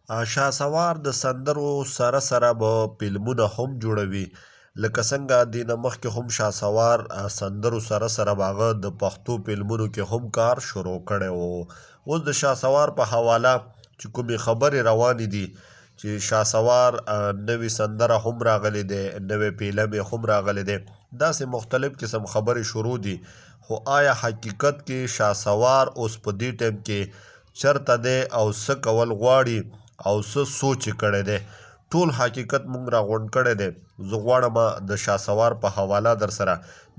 شهسوار د سندرو سره سره به فلمونه هم جوړوي، لکه څنګه دې نه مخکې هم شهسوار سندرو سره سره به هغه د پښتو فلمونو کې هم کار شروع کړی و. اوس د شهسوار په حواله چې کومې خبرې روانې دي چې شهسوار نوې سندره هم راغلې ده، نوې فلم یې هم راغلی دی، داسې مختلف قسم خبرې شروع دي، خو آیا حقیقت کې شهسوار اوس په دې ټایم کې چرته دی او څه کول غواړي او څه سوچ یې کړی دی، ټول حقیقت مونږ راغونډ کړی دی. زه غواړم د شاسوار په حواله درسره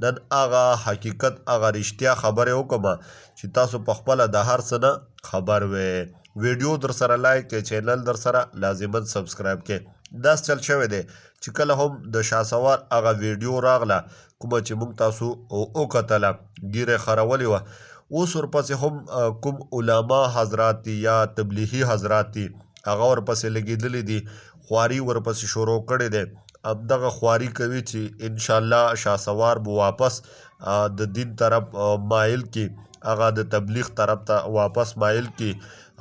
نن هغه حقیقت، هغه رښتیا خبرې وکړم چې تاسو په خپله د هر څه نه خبر وئ. ویډیو درسره لایک کړئ، چینل درسره لازما سبسکرایب کړئ. داسې چل شوی دی چې کله هم د شاسوار هغه ویډیو راغله کومه چې موږ تاسو وکتله، ږیره یې خرولې وه، اوس ورپسې هم کوم علما حضرات دي یا تبلیغي حضرات دي هغه ورپسې لګېدلي دي، خواري ورپسې شروع کړې ده، همدغه خواري کوي چې انشاءالله شاه سوار به واپس د دین طرف مایل کړي، هغه د تبلیغ طرف ته واپس مایل کړي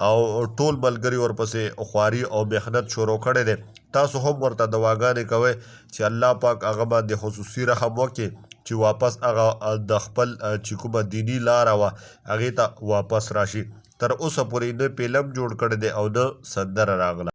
او ټول ملګري ورپسې خواري او محنت شروع کړی دی. تاسو هم ورته دواګانې کوئ چې الله پاک هغه باندې خصوصي رحم وکړي چې واپس هغه د خپل چې کومه دیني لاره وه هغې ته واپس راشي. تر اوسه پورې نه فلم جوړ کړی دی او نه سندره راغله.